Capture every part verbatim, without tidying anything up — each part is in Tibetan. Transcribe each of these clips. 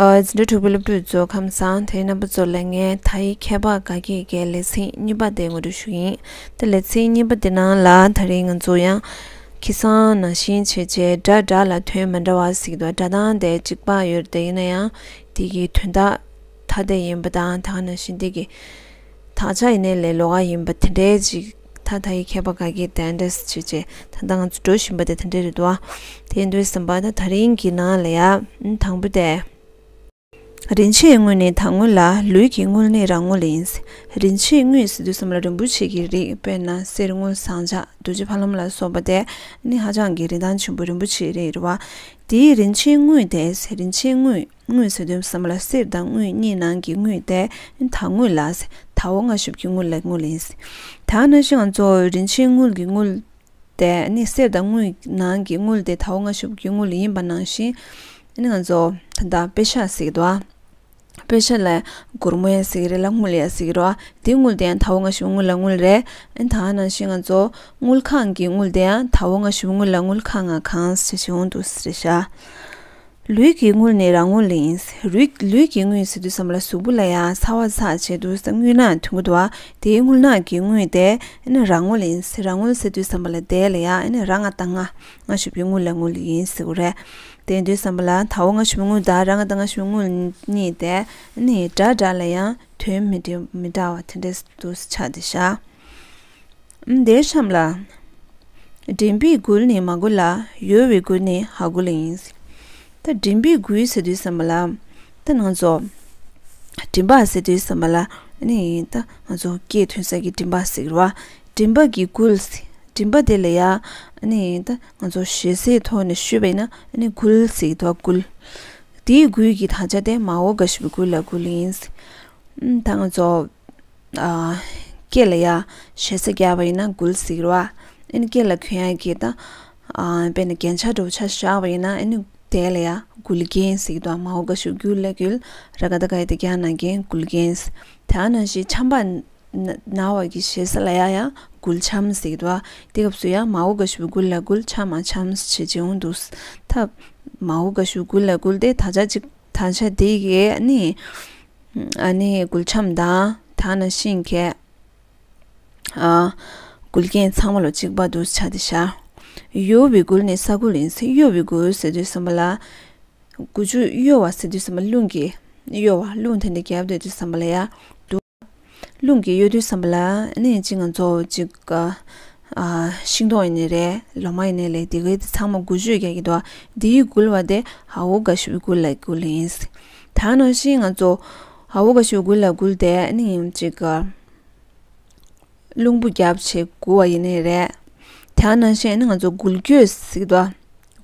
ཨ། འཛིན་གྲྭ་དྲུག་པའི་སློབ་ཕྲུག་ཚོ་ཁམས་བཟང་། དེ་རྣམ་པ་ཚོ་ལ་ངས་དྷ་ཡིག་མཁས་པ་དགའ་སྐྱིད་ཀྱི་ལེ་ཚན་གཉིས་པ་དེ་ངོ་སྤྲོད་ཞུ་གི་ཡིན། དེ་ལེ་ཚན་གཉིས་པ་དེ་ནང་ལ་དེ་རིང་ང་ཚོ་ཡང་ཁ་སང་ནང་བཞིན་བྱས་བྱས་སྒྲ་སྒྲ་ལ་དོན་མི་འདྲ་བ་ཟེར་གྱི་འདུག་སྒྲ་གདངས་དེ་གཅིག་པ་ཡོད་རེད། དེ་ཡིན་ན་ཡང་དེ་གི་དོན་དག་ཐ་དད་ཡིན་པ་དང་། དེ་ག་ནང་བཞིན་དེ་གི་དག་ཆ་ཡིན་ནའི་ལས་ལོགས་ཀ་ཡིན་པ་དེ་འདྲའི་ཅིག་ད་དྷ་ཡིག་མཁས་པ་དགའ་སྐྱིད་དེ་འདྲས་བྱས་བྱས་ད་ལྟ་ང་ཚོ་འགྲོ་བཞིན་པ་དེ་དེ་འདྲས་རེད་འདུག་དེ་ཡིན་དུས་ཙམ་པ་ད་དེ་རིང་གི་ནང་ལ་ཡ་དང་པོ་དེ། རིན་ཆེན་དངུལ་ནི་དར་དངུལ་ལ། ལུས་ཀྱི་དངུལ་ནི་ར་དངུལ་ཡིན། རིན་ཆེན་དངུལ་ཟེར་དུས་ཙམ་ལ་རིན་པོ་ཆེ་གི་རིགས། དཔེར་ན་གསེར་དངུལ་ཟངས་ལྕགས་རྡོ་རྗེ་ཕ་ལམ་ལ་སོགས་པ་དེ་ནི་ཧ་ཅང་གི་རིན་ཐང་ཆེན་པོ་རིན་པོ་ཆེའི་རིགས་རེད་བ། དེའི་རིན་ཆེན་དངུལ་དེ། རིན་ཆེན་དངུལ། དངུལ་ཟེར་དུས་ཙམ་ལ་གསེར་དང་དངུལ་གཉིས་ནང་གི་དངུལ་དེ་དར་དངུལ་ལ། དར་པོ་མངར་ཤོས་ཀྱི་དངུལ་ལ་དངུལ་ཡིན། ད་ནང་བཞིན་ང་ཚོ་རིན་ཆེན་དངུལ་གྱི་དངུལ་དེ་ནི་གསེར་དང་དངུལ་ནང་གི་དངུལ་དེ་དར་པོ་མངར་ཤོས་ཀྱི་དངུལ་ཡིན་པ་ནང་བཞིན། ནི་ང་ཚོ་ད་ལྟ་པེ་ཤག་ཟེར་གྱི་འདུག་ཨ། པེ་ཤག་ལ་སྒོར་མོ་ཡང་ཟེར་གྱི་རེད་ལ་དངུལ་ཡང་ཟེར་གྱི་རེད་བ། དེ་དངུལ་དེ་ཡང་དར་པོ་མངར་ཤོས་དངུལ་ལ་དངུལ་རེད། ཨ་ནི་ད་ནང་བཞིན་ང་ཚོ་དངུལ་ཁང་གི་དངུལ་དེ་ཡང་དར་པོ་མངར་ཤོས་དངུལ་ལ་དངུལ་ཁང་ང་གང་ཟེར་བྱེད་འོང་འདུག་ཟེར་ཤག་ལུས་ཀྱི་དངུལ་ནི་ར་དངུལ་ཡིན། ལུས་ལུས་ཀྱི་དངུལ་ཟེར་དུས་ཙམ་ལ་གཟུགས་པོ་ལ་ཡང་ཚ་བ་ཚ་བྱེད་དུས་ཙམ་དངུལ་ནག་ཐོན་གྱི་འདུག་བ། དེའི་དངུལ་ནག་གི་དངུལ་དེ་ནི་ར་དངུལ་ཡིན། ར་དངུལ་ཟེར་དུས་ཙམ་པ་ལ་དེ་ལ་ཡང་ནི་ར་མངར་ད་མངར་མངར་ཤོས་པའི་དངུལ་ལ་དངུལ་ཡིན་ཟེར་གྱི་རེད། དེ་ཡིན་དུས་ཙམ་པ་ལ་དར་པོ་མངར་ཤོས་པའི་དངུལ་དང་ར་མངར་ད་མངར་ཤོས་པའི་དངུལ་གཉིས་དེ་ནི་སྒྲ་སྒྲ་ལ་ཡང་དོན་མི་འདྲ་མི་འདྲ་བ་དེ་འདྲས་འདུག་ཆགས་བསྡད་ཤག་ཨ་དེའི་གཤམ་ལ། མགྲིན་པའི་མགུལ་ནི་མ་མགུལ་ལ། ཡོལ་བའི་མགུལ་ནི་ཧ་མགུལ་ཡིན། ད་མགྲིན་པའི་མགུལ་ཟེར་དུས་ཙམ་པ་ལ། ད་ང་ཚོ་མགྲིན་པ་ཟེར་དུས་ཙམ་པ་ལ་ནི་ད་ང་ཚོ་སྐད་ཐོན་ས་གི་མགྲིན་པ་ཟེར་གྱི་རེད་བ། མགྲིན་པ་གི་མགུལ་ཟེར། མགྲིན་པ་དེ་ལ་ཡ་ནི་ད་ང་ཚོ་ཞེ་སའི་ཐོག་ནས་ཤོད་པ་ཡིན་ན་ནི་མགུལ་ཟེར་གྱི་འདུག་མགུལ། དེའི་མགུལ་གྱི་དག་ཆ་དེ་མ་འོག་ག་ཞུ་བའི་མགུལ་ལ་མགུལ་ཡིན། ཨ་ད་ང་ཚོ་ཨ་སྐེ་ལ་ཡ་ཞེ་ས་བརྒྱབ་པ་ཡིན་ན་མགུལ་ཟེར་གྱི་རེད་བ། ཨ་ནི་སྐེ་ལ་གྱོན་ཡ་གི་ད་ཨ་དཔེར་ན་རྒྱན་ཆ་འདྲ་པོ་ཆ་བཞག་པ་ཡིན་ན་ཨ་ནི་དེ་ལ་ཡ་མགུལ་རྒྱན་ཟེར་གྱི་འདུག་མ་འོག་ག་ཞུ་མགུལ་ལ་མགུལ། ར་ག་བཏགས་རྒ་ཡ་བཏགས་རྒྱ་ན་རྒྱན། མགུལ་རྒྱན། དེ་ནང་བཞིན་ཆམ་པ་ན་ན་བ་གི་ཞེ་ས་ལ་ཡ་ཡང་མགུལ་ཆམ་ཟེར་གྱི་འདུག་དེ་སྐབས་སུ་ཡང་མ་འོག་ག་ཞུ་བའི་མགུལ་ལ་མགུལ། ཆམ་མ་ཆམ་ཞེས་བྱེད་འོང་འདུག་ད་མ་འོག་ག་ཞུ་མགུལ་ལ་མགུལ་དེ་དག་ཆ་གཅིག་དག་ཆ་དེ་གའི་ནི་ཨ་ནི་མགུལ་ཆམ་དང་དེ་ནང་བཞིན་གྱི་ཨ་མགུལ་རྒྱན་ཚང་མ་ལོ་གཅིག་པ་འདུག་ཆགས་བསྡད་ཤག་གཡོ་བའི་མགུལ་ནི་ས་མགུལ་ཡིན། གཡོ་བའི་མགུལ་ཟེར་དུས་ཙམ་པ་ལ། མགུལ་ཆུ་གཡོ་བ་ཟེར་དུས་ཙམ་པ་རླུང་གིས་གཡོ་བ། རླུང་དེ་འདྲ་རྒྱབ་སྡོད་དུས་ཙམ་པ་ལ་ཡ། རླུང་གིས་གཡོ་དུས་ཙམ་པ་ལ་ནི་ཅིག་ང་ཚོ་ཅིག་ཨ་ཤིང་སྡོང་ཡིན་ནའི་རེད། ལོ་མ་ཡིན་ནའི་རེད། དེ་གའི་དེ་ཚང་མ་མགུལ་ཆུས་རྒྱག་གི་འདུག་དེའི་མགུལ་བ་དེ་ཧ་འོག་ག་ཞུ་བའི་མགུལ་ལ་མགུལ་ཡིན། དེ་ནང་བཞིན་ང་ཚོ་ཧ་འོག་ག་ཞུ་བའི་མགུལ་ལ་མགུལ་དེ་ནི་ཅིག་ཨ་རླུང་བུ་རྒྱབ་བྱས་མགུ་བ་ཡིན་ནའི་རེད། དེ་ནང་བཞིན་ནི་ང་ཚོ་མགུལ་སྐྱོད་ཟེར་གྱི་འདུག་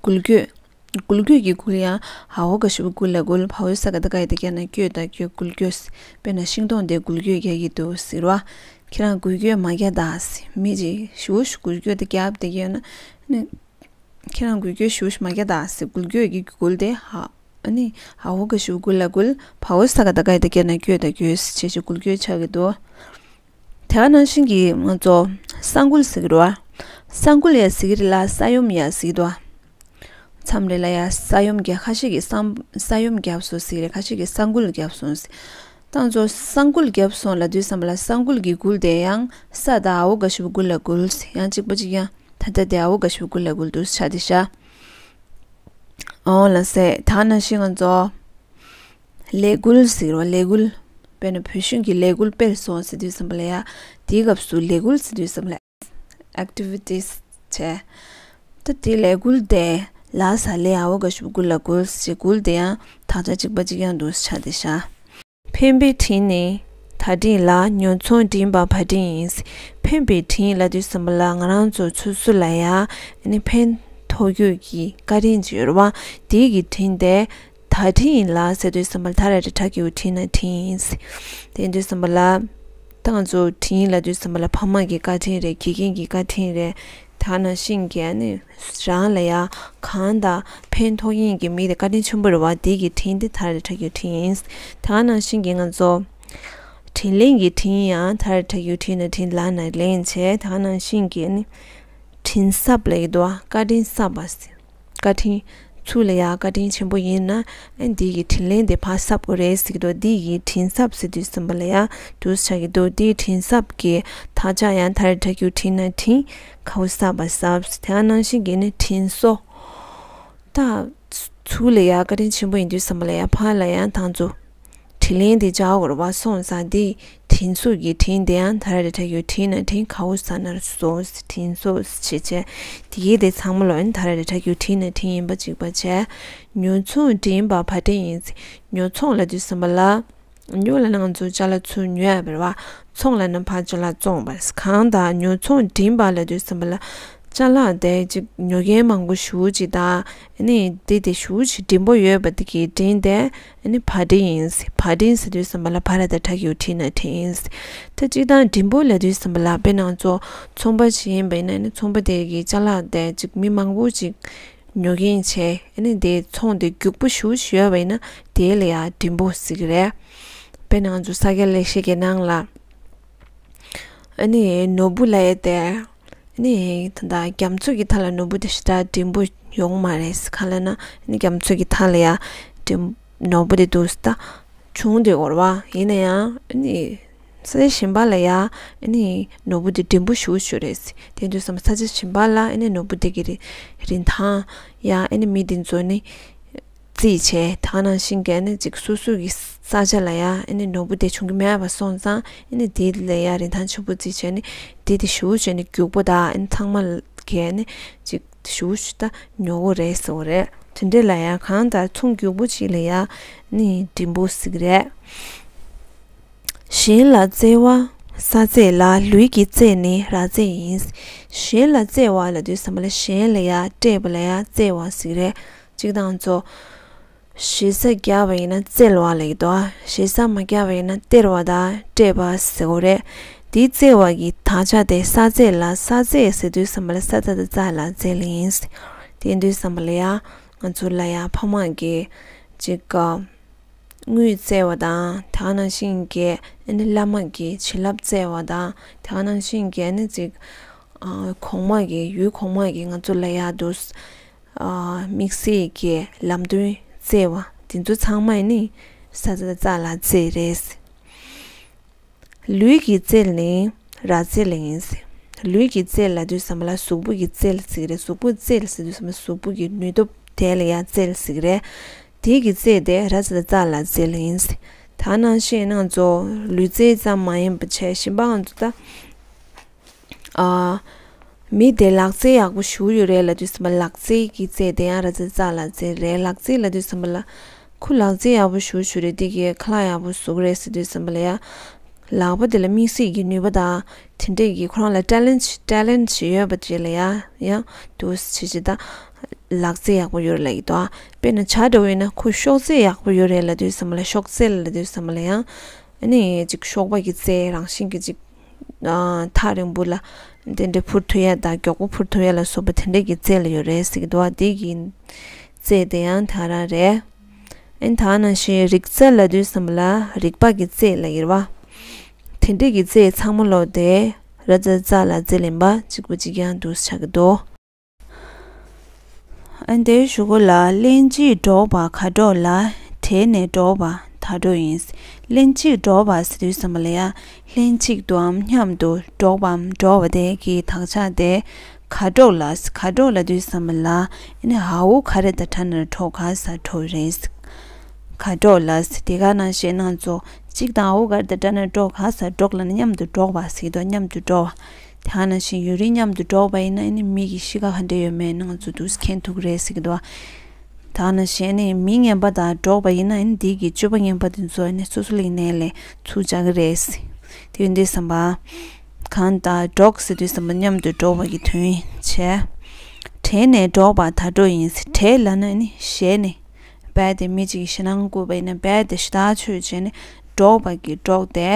མགུལ་སྐྱོད། མགུལ་སྐྱོད་ཀྱི་མགུལ་ཡང་ཧ་འོག་ག་ཞུ་བའི་མགུལ་ལ་མགུལ། བ་འོག་ས་ག་བཏགས་སྒ་ཡ་བཏགས་རྒྱ་ན་སྐྱོད་དང་སྐྱོད། མགུལ་སྐྱོད། དཔེར་ན་ཤིང་སྡོང་དེ་མགུལ་སྐྱོད་རྒྱག་གི་འདུག་ཟེར་བ། ཁྱེད་རང་མགུལ་སྐྱོད་མ་རྒྱག་དང་ཟེར། མི་ཅིག་ཞེ་པོ་ཞིག་མགུལ་སྐྱོད་དེ་རྒྱབ་བསྡད་ཀྱི་ཡོད་ན་ནི། ཁྱེད་རང་མགུལ་སྐྱོད་ཞེ་པོ་ཞིག་མ་རྒྱག་དང་ཟེར། མགུལ་སྐྱོད་ཀྱི་མགུལ་དེ་ཧ་ཨ་ནི་ཧ་འོག་ག་ཞུ་བའི་མགུལ་ལ་མགུལ། བ་འོག་ས་ག་བཏགས་སྒ་ཡ་བཏགས་རྒྱ་ན་སྐྱོད་དང་སྐྱོད་ཟེར་བྱས་བྱས་མགུལ་སྐྱོད་ཆགས་ཀྱི་འདུག་དེ་ནང་བཞིན་གྱི་ང་ཚོ་ས་འགུལ་ཟེར་གྱི་རེད་བ། ས་འགུལ་ཡ་ཟེར་གྱི་རེད་ལ་ས་ཡོམ་ཡ་ཟེར་གྱི་འདུག་མཚམས་རེ་ལ་ཡ་ས་ཡོམ་རྒྱག་ཁ་ཤས་ཀྱིས་ས་ས་ཡོམ་བརྒྱབ་སོང་ཟེར་གྱི་རེད། ཁ་ཤས་ཀྱིས་ས་འགུལ་བརྒྱབ་སོང་ཟེར། ད་ང་ཚོ་ས་འགུལ་བརྒྱབ་སོང་ལབ་དུས་ཙམ་པ་ལ་ས་འགུལ་གྱི་མགུལ་དེ་ཡང་ས་དང་ཨ་འོག་ག་ཞུ་བའི་མགུལ་ལ་མགུལ། ཡང་གཅིག་པ་གཅིག་རྐྱང་། ད་ལྟ་དེ་ཨ་འོག་ག་ཞུ་བའི་མགུལ་ལ་མགུལ་འདུག་ཆགས་བསྡད་ཤག་འོ་ལགས་སེ། དེ་ནང་བཞིན་ང་ཚོ་ལས་འགུལ་ཟེར་བ། ལས་འགུལ། དཔེར་ན་བོད་གཞུང་གི་ལས་འགུལ་སྤེལ་སོང་ཟེར་དུས་ཙམ་པ་ལ་ཡ། དེའི་སྐབས་སུ་ལས་འགུལ་ཟེར་དུས་ཙམ་པ་ལ་ཨེག་ཊི་བི་ཊི་བྱས། ད་དེ་ལས་འགུལ་དེ་ལ་ས་ལས་ཨ་འོག་ག་ཞུ་བའི་མགུལ་ལ་མགུལ་ཟེར། མགུལ་དེ་ཡང་དག་ཆ་གཅིག་པ་གཅིག་རྐྱང་འདུག་ཆགས་བསྡད་ཤག་འཕེན་པའི་འཕྲིན་ནི་དར་འཕྲིན་ལ། ཉོ་ཚོང་འབྲིང་བ་བར་འཕྲིན་ཡིན། འཕེན་པའི་འཕྲིན་ལབ་དུས་ཙམ་པ་ལ་ང་རང་ཚོ་སོ་སོ་ལ་ཡ་ནི་འཕེན་ཐོགས་རྒྱུ་གི་བཀའ་དྲིན་ཅིག་ཡོད་རེད་བ། དེ་གི་འཕྲིན་དེ་དར་འཕྲིན་ཡིན་ལ་ཟེར་དུས་ཙམ་པ་ལ་ད་ར་རི་ཁྲ་གི་འུ་འཕྲིན་ན་འཕྲིན་ཡིན། དེ་ཡིན་དུས་ཙམ་པ་ལ་ད་ང་ཚོ་འཕྲིན་ལབ་དུས་ཙམ་པ་ལ་ཕ་མ་གི་བཀའ་དྲིན་རེད། དགེ་རྒན་གྱི་བཀའ་དྲིན་རེད། དེ་ནང་བཞིན་གྱི་ཨ་ནི་རང་ལ་ཡ་གང་དང་ཕན་ཐོགས་མཁན་གྱི་མི་དེ་བཀའ་དྲིན་ཆེན་པོ་རེད་བ། དེ་གི་འཕྲིན་དེ་ད་ར་རི་ཁྲ་གི་འུ་འཕྲིན་ཡིན། དེ་ནང་བཞིན་གྱི་ང་ཚོ་དྲིན་ལན་གྱི་འཕྲིན་ཡང་ད་ར་རི་ཁྲ་གི་འུ་འཕྲིན་ན་འཕྲིན་ལན་ན་ལེན་བྱས། དེ་ནང་བཞིན་གྱི་ཨ་ནི་དྲིན་གསབ་ལབ་ཀྱི་འདུག་བ། བཀའ་དྲིན་གསབ་པ་ཟེར། བཀའ་དྲིན་ ཚུར་ལ་ཡ་བཀའ་དྲིན་ཆེན་པོ་ཡིན་ན་ཨ་འདི་གི་དྲིན་ལན་དེ་ཕར་གསབ་དགོས་རེད་ཟེར་གྱི་འདུག་འདི་གི་དྲིན་གསབ་ཟེར་དུས་ཙམ་པ་ལ་ཡ་འདུག་ཆགས་ཀྱི་འདུག་འདིའི་དྲིན་གསབ་ཀྱི་དག་ཆ་ཡང་ད་རེས་ཁྱོད་དྲིན་ན་དྲིན། ཁ་བོ་གསབ་པ་གསབ། དེ་ནང་བཞིན་གྱི་ནི་དྲིན་གཟོ། ད་ཚུར་ལ་ཡ་བཀའ་དྲིན་ཆེན་པོ་ཡིན་དུས་ཙམ་པ་ལ་ཡ་ཕར་ལ་ཡ་ད་ཚོ་དྲིན་ལན་དེ་འཇལ་དགོས་རེད་པ། སོང་ཙང་དེ་དྲིན་གཟོ་གི་དྲིན་དེ་ཡང་ད་རེས་ཁྱོད་དྲིན་ན་དྲིན། ཁ་བོ་གསབ་ན་གཟོ། དྲིན་གཟོ་བྱེད་བྱེད་དེ་གི་དེ་ཚང་མ་ལོ་ཡང་ད་རེས་ཁྱོད་དྲིན་ན་དྲིན་ཡིན་པ་གཅིག་པ་བྱས། ཉོ་ཚོང་འགྲིམ་པ་ཕར་འགྲིམ་ཡིན། ཉོ་ཚོང་ལབ་དུས་ཙམ་པ་ལ། ཉོ་ལབ་ན་ང་ཚོ་ཅ་ལག་ཚུར་ཉོ་ཡ་རེད་པ། ཚོང་ལབ་ན་ཕར་ཅ་ལག་བཙོང་བ་རེད། གང་ལྟར་ཉོ་ཚོང་འགྲིམ་པ་ལབ་དུས་ཙམ་པ་ལ། ཅ་ལག་དེ་ཅིག་ཉོ་མཁན་མང་པོ་ཞེ་པོ་ཅིག་དང་། ཨ་ནི་དེ་དེ་ཞེ་པོ་ཅིག་འགྲིམ་པོ་ཡོད་པ་དེ་གི་འགྲིམ་དེ་ཨ་ནི་ཕར་འགྲིམ་ཡིན། ཕར་འགྲིམ་ཟེར་དུས་ཙམ་པ་ལ་ཕར་ལ་དེ་ཁྱོད་དྲིན་ན་དྲིན་ཡིན། ད་སྤྱིར་བཏང་འགྲིམ་པོ་ལབ་དུས་ཙམ་པ་ལ་དཔེར་ན་ང་ཚོ་ཚོང་པ་ཅིག་ཡིན་པ་ཡིན་ན་ཨ་ནི་ཚོང་པ་དེ་གི་ཅ་ལག་དེ་ཅིག་མི་མང་པོ་ཅིག་ཉོ་མཁན་བྱས། ཨ་ནི་དེ་ཚོང་དེ་རྒྱུག་པོ་ཞེ་པོ་ཅིག་ཡོད་པ་ཡིན་ན་དེ་ལ་ཡ་འགྲིམ་པོ་ཟེར་གྱི་རེད། དཔེར་ན་ང་ཚོ་ས་སྐྱ་ལེགས་བཤད་ཀྱི་ནང་ལ་ཨ་ནི་ནོར་བུ་ལབ་ཡ་དེ་ཨ་ནི་ད་ལྟ་རྒྱ་མཚོ་གི་མཐའ་ལ་ནོར་བུ་དེ་ཞེ་དྲག་འགྲིམ་པོ་ཡོང་མ་རེད། གང་ལབ་ན་ཨ་ནི་རྒྱ་མཚོ་གི་མཐའ་ལ་ཡ་འགྲིམ་ནོར་བུ་དེ་འདུག་ད་བྱུང་དེ་འོར་བ་ཡིན་ན་ཡང་ཨ་ནི། ས་ཆ་གཞན་པ་ལ་ཡ་ཨ་ནི་ནོར་བུ་དེ་འགྲིམ་པོ་ཞེ་པོ་ཅིག་རེད། དེ་དུས་ཙམ་པ་ས་ཆ་གཞན་པ་ལ་ཨ་ནི་ནོར་བུ་དེ་གི་རིན་རིན་ཐང་ཡ་ཨ་ནི་མི་དེ་ཚོ་ནི་རྩིས་བྱས། ད་ག་ནང་བཞིན་གྱི་ཨ་ནི་ཅིག་སོ་སོ་གི་ས་ཆ་ལ་ཡ་ཨ་ནི་ནོར་བུ་དེ་བྱུང་གི་མེད་པ་སོང་ཙང་ཨ་ནི་དེ་ལ་ཡ་རིན་ཐང་ཆེན་པོ་རྩིས་བྱས་ནི་དེ་དེ་ཞེ་པོ་ཅིག་ནི་རྒྱུག་པོ་དང་ཨ་ནི་ཚང་མ་གི་ཨ་ནི་ཅིག་ཞེ་པོ་ཅིག་ད་ཉོ་གི་རེད་ཟེར་བ་རེད། དེ་འདྲས་ལ་ཡ་གང་ལྟར་ཚོང་རྒྱུག་པོ་ཅིག་ལ་ཡ་ནི་འགྲིམ་པོ་ཟེར་གྱི་རེད། གཞན་ལ་བརྩེ་བ་ས་བརྩེགས་ལ། ལུས་ཀྱི་བརྩེགས་ནི་རྭ་བརྩེགས་ཡིན། གཞན་ལ་བརྩེ་བ་ལབ་དུས་ཙམ་པ་ལ་གཞན་ལ་ཡ་སྤྲད་པ་ལ་ཡ་བརྩེ་བ་ཟེར་གྱི་རེད། གཅིག་དང་ཚོ། ཞེ་ས་བརྒྱབ་པ་ཡིན་ན་བརྩེ་བ་ལབ་ཀྱི་འདུག་ཞེ་ས་མ་བརྒྱབ་པ་ཡིན་ན་སྟེར་བ་དང་སྤྲད་པ་ཟེར་གྱི་རེད། དེའི་བརྩེ་བ་གི་དག་ཆ་དེ་ས་བརྩེགས་ལ། ས་བརྩེགས་ཟེར་དུས་ཙམ་པ་ལ་ས་ཏ་བཏགས་སྩ་ལ་བརྩེགས་ལ་ཡིན། དེ་ཡིན་དུས་ཙམ་པ་ལ་ཡ་ང་ཚོ་ལ་ཡ་ཕ་མ་གི་ཅིག་ག་དངུལ་བཙལ་བ་དང་། དེ་ག་ནང་བཞིན་གྱི་ཨ་ནི་བླ་མ་གི་བྱིན་རླབས་བཙལ་བ་དང་། དེ་ག་ནང་བཞིན་གྱི་ཨ་ནི་ཅིག་ཨ་གོང་མ་གི་ཡུལ་གོང་མ་གི་ང་ཚོ་ལ་ཡ་དུ་ཨ་དམིགས་བསལ་གྱི་ལམ་སྟོན་བཙལ་བ་དེ་ཚོ་ཚང་མ་ནི་ས་ཏ་བཏགས་སྩ་ལ་བརྩེགས་རེད། ལུས་ཀྱི་རྩལ་ནི་རྭ་རྩེ་ལ་ཡིན། ལུས་ཀྱི་རྩལ་ལབ་དུས་ཙམ་པ་ལ་གཟུགས་པོ་གི་རྩལ་ཟེར་གྱི་རེད། གཟུགས་པོ་རྩལ་ཟེར་དུས་ཙམ་པ་གཟུགས་པོ་གི་ནུས་སྟོབས་དེ་ལ་ཡང་རྩལ་ཟེར་གྱི་རེད། དེ་གི་རྩལ་དེ་རྭ་ཙ་ཏ་རྩ་ལ་རྩེ་ལ་ཡིན། ད་ནང་བཞིན་ང་ཚོ་ལུས་རྩལ་ཙམ་མ་ཡིན་པ་བྱས་གཞན་པ་ང་ཚོ་ད། ཨ། མི་དེ་ལག་རྩལ་ཡག་པོ་ཞེ་པོ་ཡོད་རེད་ལབ་དུས་ཙམ་པ་ལག་རྩལ་གྱི་རྩལ་དེ་ཡང་རྭ་ཙ་ཏ་རྩ་ལ་རྩེ་རེད། ལག་རྩལ་ལབ་དུས་ཙམ་པ་ལ་ཁོ་ལག་རྩལ་ཡག་པོ་ཞེ་པོ་ཞིག་རེད། དེ་གའི་ཁ་ལག་ཡག་པོ་བཟོ་གི་རེད་ཟེར་དུས་ཙམ་པ་ལ་ཡ། ལག་པ་དེ་ལ་དམིགས་བསལ་གྱི་ནུས་པ་དང་དེ་འདྲས་ཀྱི་ཁོ་རང་ལ་ཊེ་ལེན་ཊི་ཊེ་ལེན་ཊི་ཞིག་ཡོད་པ་དེ་ལ་ཡ་ཡང་འདུག་སེ་བྱེད་ཅིག་ད་ལག་རྩལ་ཡག་པོ་ཡོད་རེད་ལབ་ཀྱི་འདུག་དཔེར་ན་བྱ་འདྲ་བོ་ཡིན་ན་ཁོ་གཤོག་རྩལ་ཡག་པོ་ཡོད་རེད་ལབ་དུས་ཙམ་པ་ལ་གཤོག་རྩལ་ལབ་དུས་ཙམ་པ་ལ་ཡང་ཨ་ནི་ཅིག་གཤོག་པ་གི་རྩལ་རང་བཞིན་གྱི་ཅིག་ཨ་ཐག་རིང་པོ་ལ་དེ་འདྲའི་འཕུར་ཐུབ་ཡ་དང་མགྱོགས་པོ་འཕུར་ཐུབ་ཡ་ལ་སོགས་པ་དེ་འདྲའི་གི་རྩལ་ལ་ཡོད་རེད་ཟེར་གྱི་འདུག་བ། དེ་གི་རྩལ་དེ་ཡང་དེ་ག་རང་རེད། ཨ་ནི་ད་ག་ནང་བཞིན་རིག་རྩལ་ལབ་དུས་ཙམ་པ་ལ་རིག་པ་གི་རྩལ་ལབ་ཀྱི་རེད་བ། དེ་འདྲའི་གི་རྩལ་ཚང་མ་ལོ་དེ་རྭ་ཙ་ཏ་རྩ་ལ་རྩེ་ལེན་པ་གཅིག་པ་གཅིག་རྐྱང་འདུག་སེ་ཆགས་ཀྱི་འདུག་ཨ་ནི་དེའི་གཞུག་གུ་ལ་ལྷན་ཅིག་འགྲོགས་པ་གར་འགྲོགས་ལ། བྲལ་ནས་འགྲོགས་པ་དག་འགྲོགས་ཡིན། ལྷན་ཅིག་འགྲོགས་པ་ཟེར་དུས་ཙམ་པ་ལ་ཡ་ལྷན་ཅིག་ཏུའམ་མཉམ་དུ་འགྲོགས་པའམ་འགྲོགས་པ་དེ་གི་དག་ཆ་དེ་གར་འགྲོགས་ལ། གར་འགྲོགས་ལབ་དུས་ཙམ་པ་ལ་ཨ་ནི་འ་འོག་ག་རེ་དང་སྦྲགས་ན་འགྲོགས་ག་ས་འགྲོགས་རེད། གར་འགྲོགས་ལ། དེ་ག་ནང་བཞིན་ང་ཚོ་གཅིག་དང་འ་འོག་ག་རེ་དང་སྦྲགས་ན་འགྲོགས་ག་ས་འགྲོགས་ལབ་ན་མཉམ་དུ་འགྲོགས་པ་ཟེར་གྱི་འདུག་མཉམ་དུ་འགྲོགས་པ། དེ་ག་ནང་བཞིན་ཡུན་རིང་མཉམ་དུ་འགྲོགས་པ་ཡིན་ན་ཨ་ནི་མི་གི་གཤིས་ཀ་ག་འདྲ་ཡོད་མེད་ནི་ང་ཚོ་འདུག་སེ་མཁྱེན་ཐུབ་ཀྱི་རེད་ཟེར་གྱི་འདུག་དེ་ག་ནང་བཞིན་ཨ་ནི་མི་ངན་པ་དང་འགྲོགས་པ་ཡིན་ན་ཨ་ནི་དེ་གི་སྤྱོད་པ་ངན་པ་དེ་ཚོ་ཨ་ནི་སོ་སོ་ལ་ཡིན་ནའི་ལས་ཚུར་འཇགས་ཀྱི་རེད། དེ་ཡིན་དུས་ཙམ་པ། གང་ལྟར་འགྲོགས་ཟེར་དུས་ཙམ་པ་མཉམ་དུ་འགྲོགས་པ་གི་དོན་བྱས། བྲལ་ནས་འགྲོགས་པ་དག་འགྲོགས་ཡིན། བྲལ་ལབ་ན་ནི་ཞེད་ནས། རྦད་དེ་མི་གཅིག་གིས་ཞེད་སྣང་བསྐུལ་བ་ཡིན་ན་རྦད་དེ་ཞེ་ཐག་ཆོད་བྱས་ནས་འགྲོགས་པ་གི་འགྲོགས་དེ་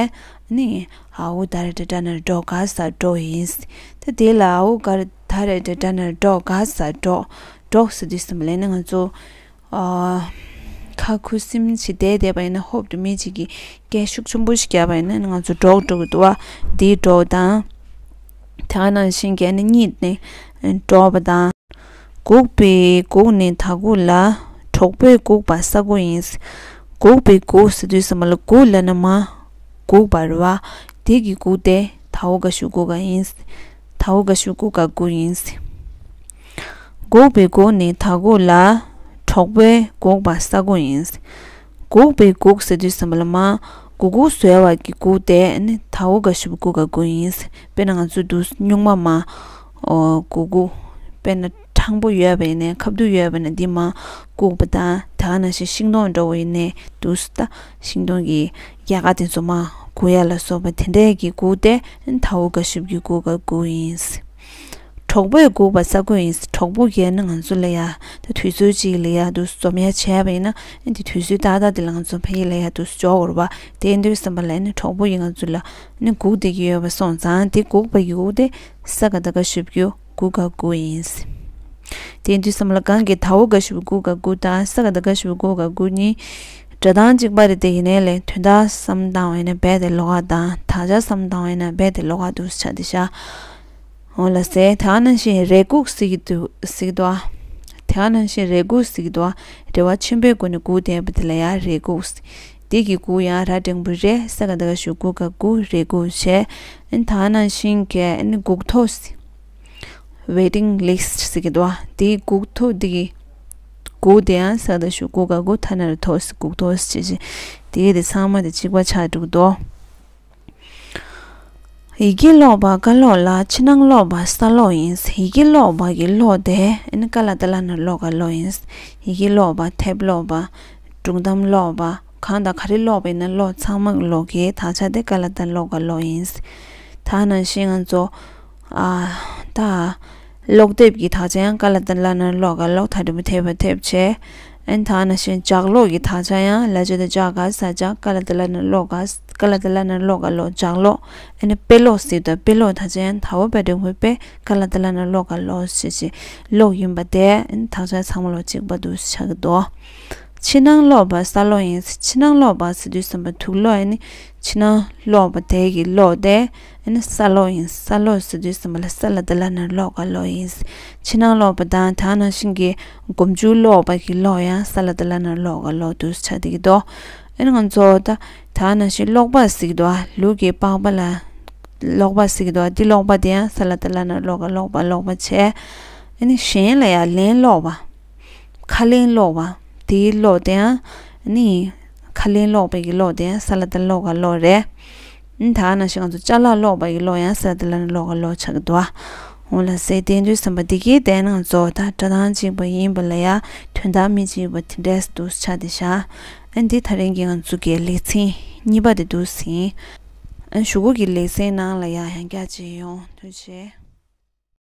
ནི་འ་འོག་ག་རེ་དང་སྦྲགས་ན་འགྲོགས་ག་ས་འགྲོགས་ཡིན། ད་དེ་ལ་འ་འོག་ག་རེ་ད་རེ་དང་སྦྲགས་ན་འགྲོགས་ག་ས་འགྲོགས། འགྲོགས་ཟེར་དུས་ཙམ་པ་ལ་ནི་ང་ཚོ་ཨ། ཁ་ཁུ་སིམ་བྱས་བསྡད་བསྡད་པ་ཡིན་ན་ཧོབ་ཏེ་མི་གཅིག་གིས་སྐད་ཤུགས་ཆེན་པོ་ཞིག་བརྒྱབ་པ་ཡིན་ན་ང་ཚོ་འགྲོགས་འགྲོ་གི་འདུག་བ། འདིའི་འགྲོགས་དང་། དེ་ག་ནང་བཞིན་གྱི་ཨ་ནི་གཉིད་ནས་འགྲོགས་པ་དང་། སྒུག་པའི་སྒུག་ནི་ད་སྒུག་ལ། གྲོགས་པོས་སྒུག་པ་ས་སྒུག་ཡིན། སྒུག་པའི་སྒུག་ཟེར་དུས་ཙམ་པ་ལ་སྒུག་ལབ་ན་མ་སྒུག་པ་རེད་བ། དེ་གི་སྒུག་དེ་ད་འོ་ག་ཞབས་ཀྱུ་གུ་ག་ཡིན། ད་འོ་ག་ཞབས་ཀྱུ་གུ་ག་སྒུག་ཡིན། སྒུག་པའི་སྒུག་ནི་ད་སྒུག་ལ། གྲོགས་པོས་སྒུག་པ་ས་སྒུག་ཡིན། སྒུག་པའི་སྒུག་ཟེར་དུས་ཙམ་པ་ལ་མ་སྒུག་སྒུག་བཟོ་བ་གི་སྒུག་དེ་ནི་ད་འོ་ག་ཞབས་ཀྱུ་གུ་ག་སྒུག་ཡིན། དཔེར་ན་ང་ཚོ་དུས་སྙུང་མ་མ་ཨོ་སྒུག་སྒུག་དཔེར་ན་སྤྲང་པོ་ཡོད་པ་ཡིན་ནའི་ཁ་བསྡུ་ཡོད་པ་ཡིན་ན་འདི་མ་སྒུག་པ་དང་། དེ་ག་ནང་བཞིན་ཤིང་སྡོང་འདྲ་བོ་ཡིན་ནའི་དུས་སུ་ད་ཤིང་སྡོང་གི་ཡལ་ག་དེ་ཚོ་མ་སྒུག་ཡ་ལ་སོགས་པ་དེ་འདྲས་ཀྱི་སྒུག་དེ་ད་འོ་ག་ཞབས་ཀྱུ་གུ་ག་སྒུག་ཡིན། གྲོགས་པོས་སྒུག་པ་ས་སྒུག་ཡིན། གྲོགས་པོ་གིས་ནི་ང་ཚོ་ལ་ཡ་ད་དུས་ཚོད་ཅིག་ལ་ཡ་དུ་འཛོམས་ཡ་བྱས་པ་ཡིན་ན་ཨ་ནི་དུས་ཚོད་ཏག་ཏག་དེ་ལ་ང་ཚོ་ཕ་གི་ལ་ཡ་དུ་འབྱོར་བ་རེད་བ། དེ་ཡིན་དུས་ཙམ་པ་ལ་ནི་གྲོགས་པོ་ཡིས་ང་ཚོ་ལ་ནི་སྒུག་བསྡད་ཀྱི་ཡོད་པ་སོང་ཙང་དེ་སྒུག་པ་ཡི་སྒུག་དེ་ས་ག་ད་ག་ཞབས་ཀྱུ་གུ་ག་སྒུག་ཡིན། དེ་ཡིན་དུས་ཙམ་པ་ལ་གང་གི་ད་འོ་ག་ཞབས་ཀྱུ་གུ་ག་སྒུག་དང་ས་ག་ད་ག་ཞབས་ཀྱུ་གུ་ག་སྒུག་གཉིས་སྒྲ་གདངས་གཅིག་པ་རེད། དེ་ཡིན་ནའི་ལས་དོན་དག་བསམ་བཏང་བ་ཡིན་ན་རྦད་དེ་ལོགས་ཀ་དང་དག་ཆ་བསམ་བཏང་བ་ཡིན་ན་རྦད་དེ་ལོགས་ཀ་འདུག་ཆ་དེ་ཤ། འོ་ལ་ཟེར། དེ་ག་ནང་བཞིན་རེ་སྒུག་ཟེར་གྱི་འདུག་ཟེར་གྱི་འདུག་ཨ། དེ་ག་ནང་བཞིན་རེ་སྒུག་ཟེར་གྱི་འདུག་ཨ། རེ་བ་ཆེན་པོའི་སྒོ་ནས་སྒུག་བསྡད་པ་དེ་ལ་ཡང་རེ་སྒུག་ཟེར། དེ་གི་སྒུག་ཡང་ར་འགྲེང་བུ་རེ་ས་ག་ད་ག་ཞབས་ཀྱུ་གུ་ག་སྒུག་རེ་སྒུག་བྱས། ཨ་ནི་དེ་ག་ནང་བཞིན་གྱི་ཨ་ནི་སྒུག་ཐོ་ཟེར། Waiting list ཟེར་གྱི་འདུག་ཨ། དེའི་སྒུག་ཐོ་དེ་གི་སྒུག་དེ་ཡང་ས་ག་ད་ག་ཞབས་ཀྱུ་གུ་ག་སྒུག་ཐ་ན་རེ་ཐོ་ཟེར། སྒུག་ཐོ་ཟེར་བྱས་བྱས་དེ་གི་དེ་ཚང་མ་དེ་གཅིག་པ་ཆགས་འགྲོ་གི་འདུག་ཡི་གེ་ཀློག་པ་ཀ་ཀློག་ལ། ཕྱི་ནང་ཀློག་པ་ས་ཀློག་ཡིན། ཡི་གེ་ཀློག་པ་གི་ཀློག་དེ་ཨ་ནི་ཀ་ལ་ཏ་ལ་ན་ཀློག་ག་ཀློག་ཡིན། ཡི་གེ་ཀློག་པ། དེབ་ཀློག་པ། སྒྲུང་གཏམ་ཀློག་པ། གང་དང་ག་རེ་ཀློག་པ་ཡིན་ན་ཀློག་ཚང་མ་ཀློག་གི་དག་ཆ་དེ་ཀ་ལ་ཏ་ཀློག་ག་ཀློག་ཡིན། ད་ནང་བཞིན་ང་ཚོ་ཨ་ད་ཀློག་དེབ་ཀྱི་དག་ཆ་ཡང་ཀ་ལ་ཏ་ལ་ན་ཀློག་ག་ཀློག་ད་དེ་མོ་དེབ་པ་དེབ་བྱས། ཨ་ནི་ད་ནང་བཞིན་ལྗགས་ཀློག་གི་དག་ཆ་ཡང་ལ་ཇ་ད་ལྗ་ག་ས་ལྗགས། ཀ་ལ་ཏ་ལ་ན་ཀློག་ག་ཀ་ལ་ཏ་ལ་ན་ཀློག་ག་ཀློག་ལྗགས་ཀློག་ཨ་ནི་དཔེ་ཀློག་ཟེར་དུས་དཔེ་ཀློག་དག་ཆ་ཡང་ད་འོ་པེ་འགྲེང་བུ་པེ་ཀ་ལ་ཏ་ལ་ན་ཀློག་ག་ཀློག་ཞེས་བྱས་ཀློག་ཡིན་པ་དེ་ཨ་ནི་དག་ཆ་ཚང་མ་ལོ་གཅིག་པ་འདུག་ཆགས་ཀྱི་འདུག་ཕྱི་ནང་ཀློག་པ་ས་ཀློག་ཡིན། ཕྱི་ནང་ཀློག་པ་ཟེར་དུས་ཙམ་པ་དུག་ཀློག་ཨ་ནི་ཕྱི་ནང་ཀློག་པ་དེ་གི་ཀློག་དེ་ཨ་ནི་ས་ཀློག་ཡིན། ས་ཀློག་ཟེར་དུས་ཙམ་པ་ལ་ས་ལ་ཏ་ལ་ན་ཀློག་ག་ཀློག་ཡིན། ཕྱི་ནང་ཀློག་པ་དང་དེ་ནང་བཞིན་གྱི་སྒོམ་ཆུ་ཀློག་པ་གི་ཀློག་ཡང་ས་ལ་ཏ་ལ་ན་ཀློག་ག་ཀློག་འདུག་ཆགས་བསྡད་ཀྱི་འདུག་ཨ་ནི་ང་ཚོ་ད་དེ་ནང་བཞིན་ཀློག་པ་ཟེར་གྱི་འདུག་ཨ། ལུག་གི་པགས་པ་ལ་ཀློག་པ་ཟེར་གྱི་འདུག་ཨ། འདི་ཀློག་པ་དེ་ཡང་ས་ལ་ཏ་ལ་ན་ཀློག་ག་ཀློག་པ་ཀློག་པ་བྱས། ཨ་ནི་གཞན་ལ་ཡང་ལན་ཀློག་པ། ཁ་ལན་ཀློག་པ། དེའི་ཀློག་དེ་ཡང་ཨ་ནི་ཁ་ལན་ཀློག་པའི་གི་ཀློག་དེ་ཡང་ས་ལ་ཏ་ཀློག་ག་ཀློག་རེད། ཨ་ནི་ད་ནང་བཞིན་ང་ཚོ་ཅ་ལག་ཀློག་པ་གི་ཀློག་ཡང་ས་ལ་ཏ་ལ་ན་ཀློག་ག་ཀློག་ཆགས་ཀྱི་འདུག་ཨ། འོ་ལ་ཟེར། དེ་དུས་ཙམ་པ་འདི་གའི་དེ་ནང་ང་ཚོ་ད་སྒྲ་གདངས་གཅིག་པ་ཡིན་པ་ལ་ཡང་དོན་དག་མི་གཅིག་པ་དེ་འདྲས་འདུག་ཆགས་བསྡད་ཤག་ཨ་ནི་འདི་ད་རིང་གི་ང་ཚོ་གི་ལེ་ཚན་གཉིས་པ་དེ་འདུག་ཟིན། ཨ་ནི་གཞུག་གུ་གི་ལེ་ཚན་ནང་ལ་ཡང་ཡང་བསྐྱར་མཇལ་ཡོང་། ཐུགས་རྗེ་ཆེ།